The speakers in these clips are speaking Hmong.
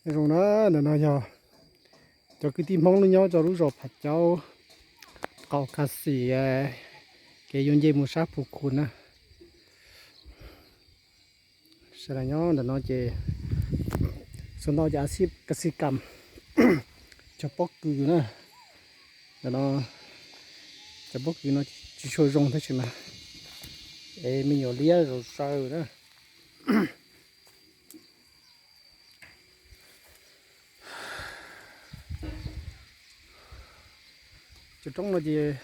Zoo na, ntawm no yog cov kwv tij Hmoob lub nyob rau lub zos Phav Caub, qaum Kav Xim, kev yuav nce mus sab Phu Khu na. Sawv daws nyob ntawm no ces, xov no ces a xib ka xi kam, cog pob kws na. Ntawm no cov pob kws no tsis tshua zoo tab sis mas es me nyuam liab zom zaws na. Cov roob no ces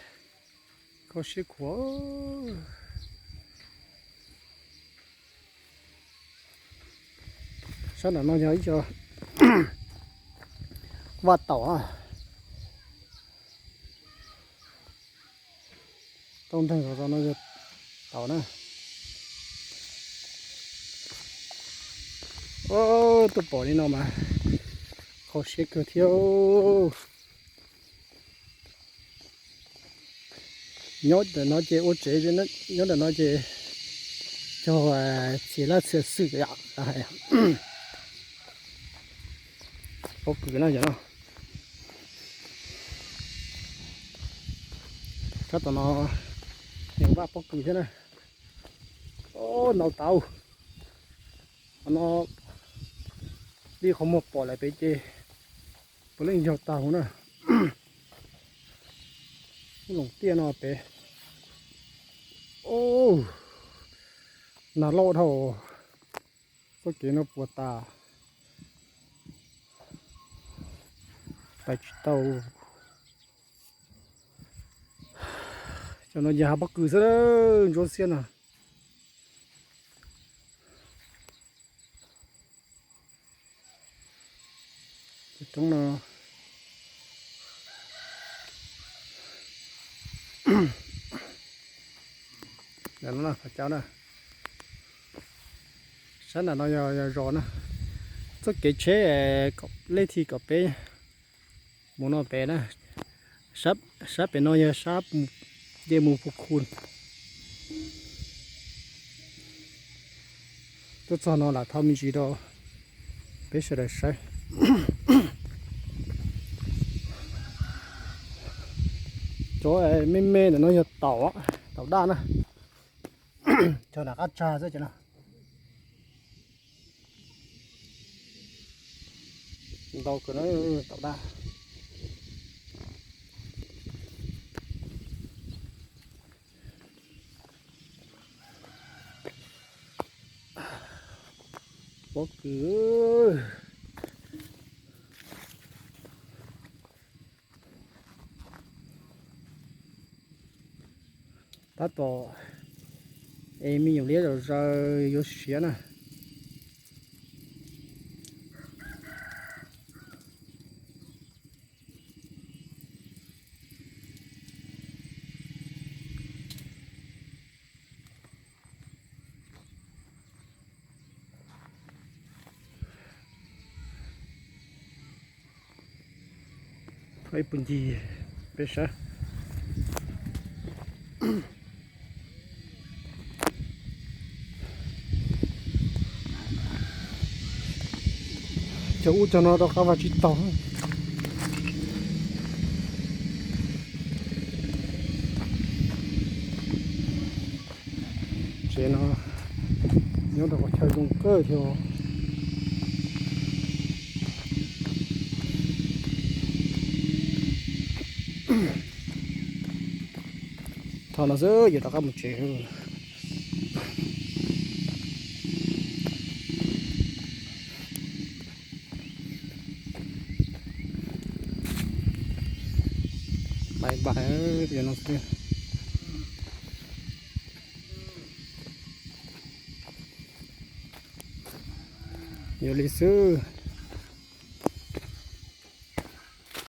kho siab khuav. Sab nram no yog ib co vaj taum. Tau nreeg zog no yog taum na. Tuaj pom li no mas kho siab kawg thiab. Nyob ntawm no ces ua tsev, nyob ntawm no ces cog txiv laj txiv xwm yom. Pob kws no yog no. Sab tom no yog vaj pob kws thiab na. Nau tau no, li qhov muag pom lawm pem ces puav leej yog tau na. Lub loos tiaj no pem. Nag loj dhau, txoj kev no puas tas, pais tsis tau. Cov no yog hav pob kws xwb, ntsuab xiab no. Cov roob no, Phav Caub na. Sab nram no yog zos na. Txoj kev tsheb lej thib kaum peb mus no pem na. Sab pem no yog sab nce mus Phu Khu. Tuaj txog no lam thaij me ntsis rau peb sawv daws saib. Cov me me ntawm no yog taum, taum daj na. Cog nram qab tsag xwb ces no. Ntau kawg na, taum daj. Pob kws. Tab tom es me nyuam liab zom zaws yuav siav na. Ib puag ncig peb sab. Cov ub cov no rov qab vaj tsis taus. Tsev no nyob rau qhov chaw zoo kawg thiab. Thaum no xwb yuav rov qab mus tsev. Bye bye, no xwb. Yog li xwb.